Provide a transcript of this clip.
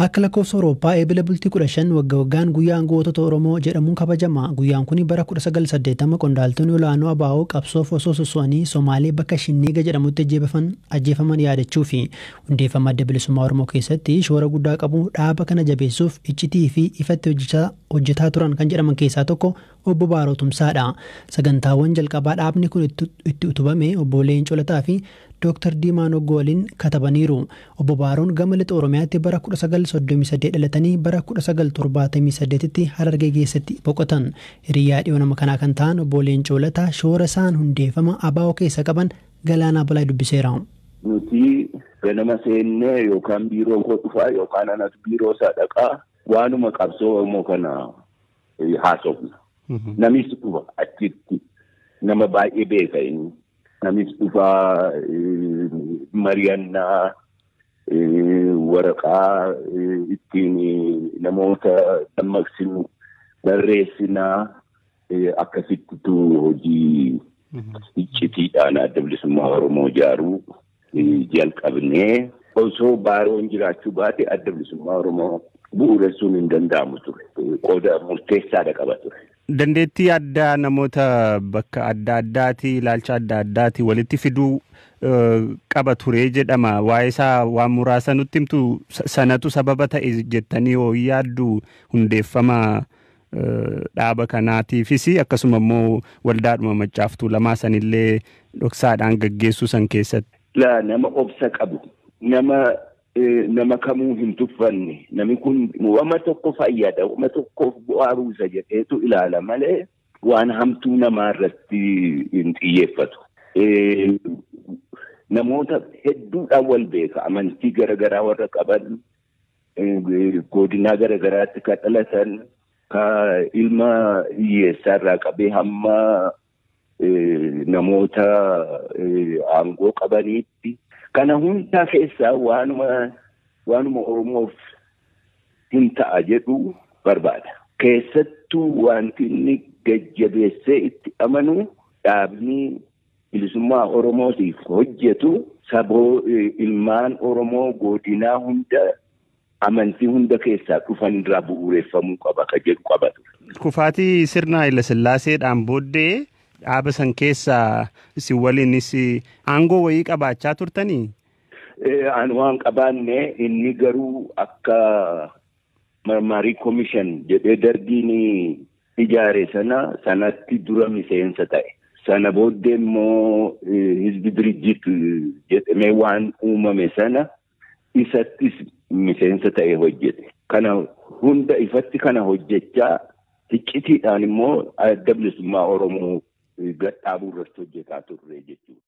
Akka lakkoofsa Awurooppaa eebila bultii 15 wagga waggaan guyyaan gootota Oromoo jedhamuun kabajama. Guyyaan kun bara 1980 qondaaltonni olaanoo ABO qabsoof osoo sosso'anii Somaalee bakka Shinniiga jedhamutti ajjeefaman yaadachuu fi hundeeffama adda bilisummaa Oromoo keessatti shoora guddaa qabu dhaaba kana jabeessuuf iccitii fi ifatti hojjetaa turan kan jedhaman keessaa tokko obbo Baaroo Tumsaadha. Sagantaawwan jalqabaa dhaabni kun itti utubame obbo Leencoo Lataa fi Dooktar Diimaa Noggoo waliin katabaniiru. Obbo Baaroon gama lixa Oromiyaatti bara 1938 dhalatanii bara 1978tti Harargee keessatti boqotan. Hiriyaa dhiyoo nama kanaa kan ta'an obbo Leencoo Lataa shoora isaan hundeeffama ABO keessa qaban Galaanaa Balaa dubbiseera. Nuti ganama seennee yookaan biiroo koo dhufaa yookaan anatu biiroo isaa dhaqaa waanuma qabsoo Oromoo kana haasofna. Namis dhufa achitti nama baay'ee beeka inni. Namis dhufaa mari'annaa waraqaa ittiin namoota dammaqsinu barreessinaa akkasittitu hojii iccitiidhaan adda bilisummaa Oromoo ijaaruu jalqabnee osoo Baaroon jiraachuu baate adda bilisummaa Oromoo bu'uuressuun hin danda'amu ture. Qooda murteessaadha qaba ture. Dandeettii addaa namoota bakka adda addaati ilaalcha adda addaati walitti fiduu qaba ture jedhama. Waa'ee isaa waan muraasa nutti himtu sanatu sababa ta'e jettanii hoo yaaddu hundeeffama dhaaba kanaatiifis akkasuma immoo waldaadhuma maccaaftuu lamaa sanillee dhoksaadhaan gaggeessuu san keessatti. Laa nama obsa qabu nama kamuu hin tuffanne namni kun wama tokko fayyada wama tokkoof bu'aa buusa jedheetu ilaala malee waan hamtuu namaa irratti hin xiyyeeffatu. Namoota hedduudhaan wal beeka amantii garaagaraa warra qaban godinaa garaagaraatti kan dhalatan ka ilma hiyyeessaa irraa qabee hamma namoota aangoo qabaniitti. Kana hundaa keessaa waanuma Oromoof hin ta'a jedhu barbaada. Keessattuu wanti inni gajjabeessee itti amanu dhaabni bilisummaa Oromootiif hojjetu saboo ilmaan Oromoo godinaa hunda amantii hunda keessaa dhufan irraa bu'uureffamuu qaba ka jedhu qaba ture. Kufaatii sirna Haayila Sillaaseedhaan booddee dhaaba san keessaa isin waliinis aangoo wayii qabaachaa turtanii? An waan qabaanne inni garuu akka marmaarii komishan jedhee dargiin ijaare sanatti dura miseensa ta'e. Sana booddee immoo hizbi dirijjit jedhamee waan uumame sana isattis miseensa ta'e hojjete. Kana hunda ifatti kana hojjechaa iccitiidhaan immoo adda bilisummaa Oromoo gadhaabuu irratti hojjetaa turre jechuudha.